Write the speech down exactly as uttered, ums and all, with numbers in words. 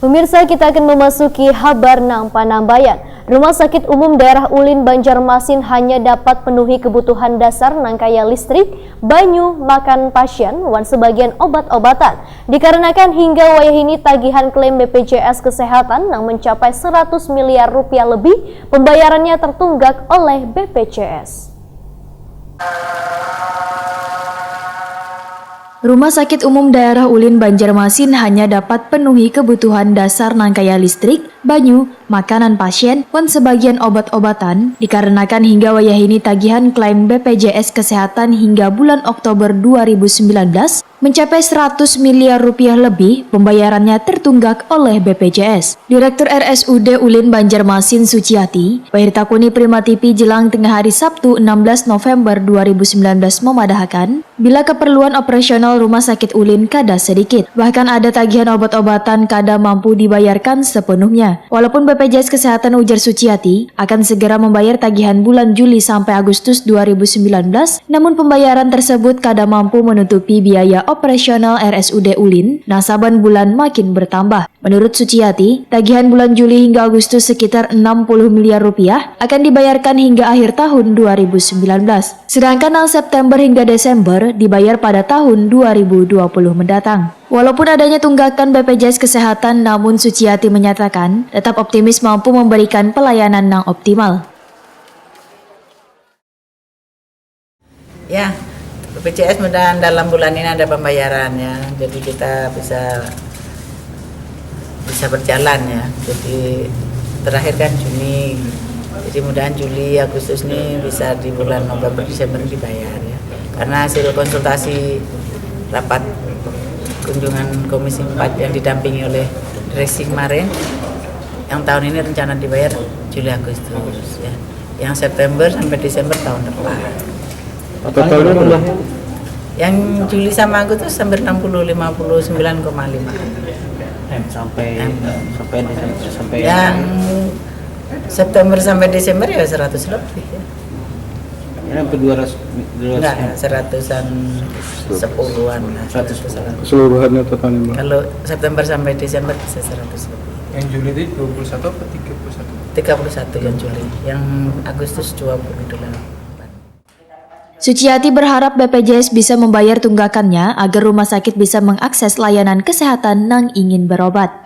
Pemirsa, kita akan memasuki habar nang panambayan. Rumah Sakit Umum Daerah Ulin Banjarmasin hanya dapat penuhi kebutuhan dasar nang kaya listrik, banyu, makan pasien, wan sebagian obat-obatan. Dikarenakan hingga wayah ini tagihan klaim B P J S Kesehatan nang mencapai seratus miliar rupiah lebih, pembayarannya tertunggak oleh B P J S. Rumah Sakit Umum Daerah Ulin Banjarmasin hanya dapat penuhi kebutuhan dasar nang kaya listrik, banyu, makanan pasien, wan sebagian obat-obatan, dikarenakan hingga wayah ini tagihan klaim B P J S Kesehatan hingga bulan Oktober dua ribu sembilan belas mencapai seratus miliar rupiah lebih, pembayarannya tertunggak oleh B P J S. Direktur R S U D Ulin Banjarmasin Suciati, wayah ditakuni Prima T V jelang tengah hari Sabtu enam belas November dua ribu sembilan belas memadahkan, bila keperluan operasional rumah sakit ulin kada sedikit, bahkan ada tagihan obat-obatan kada mampu dibayarkan sepenuhnya. Walaupun B P J S Kesehatan, ujar Suciati, akan segera membayar tagihan bulan Juli sampai Agustus dua ribu sembilan belas, namun pembayaran tersebut kada mampu menutupi biaya operasional R S U D Ulin, nah saban bulan makin bertambah. Menurut Suciati, tagihan bulan Juli hingga Agustus sekitar enam puluh miliar rupiah akan dibayarkan hingga akhir tahun dua ribu sembilan belas. Sedangkan nang September hingga Desember dibayar pada tahun dua ribu dua puluh mendatang. Walaupun adanya tunggakan B P J S Kesehatan, namun Suciati menyatakan tetap optimis mampu memberikan pelayanan nang optimal. Ya, B P J S mudahan dalam bulan ini ada pembayarannya, jadi kita bisa bisa berjalan ya. Jadi terakhir kan Juni, jadi mudahan Juli, Agustus ini bisa di bulan November, Desember dibayar ya. Karena hasil konsultasi rapat kunjungan Komisi empat yang didampingi oleh direksi kemarin, yang tahun ini rencana dibayar Juli Agustus ya. Yang September sampai Desember tahun depan. Totalnya berapa? Yang Juli sama Agustus hampir enam puluh, lima puluh sembilan koma lima. M sampai M. Sampai Desember sampai Yang September sampai Desember ya seratus lebih ya. Ini hampir dua ratus, dua ratus. Enggak, seratusan sepuluhan lah, Seratus seratusan. Keseluruhannya totalnya berapa? Kalau September sampai Desember bisa seratus lebih. Yang Juli itu dua puluh satu apa tiga puluh satu? Tiga puluh satu yang Juli, yang Agustus dua puluh delapan. Suciati berharap B P J S bisa membayar tunggakannya agar rumah sakit bisa mengakses layanan kesehatan nang ingin berobat.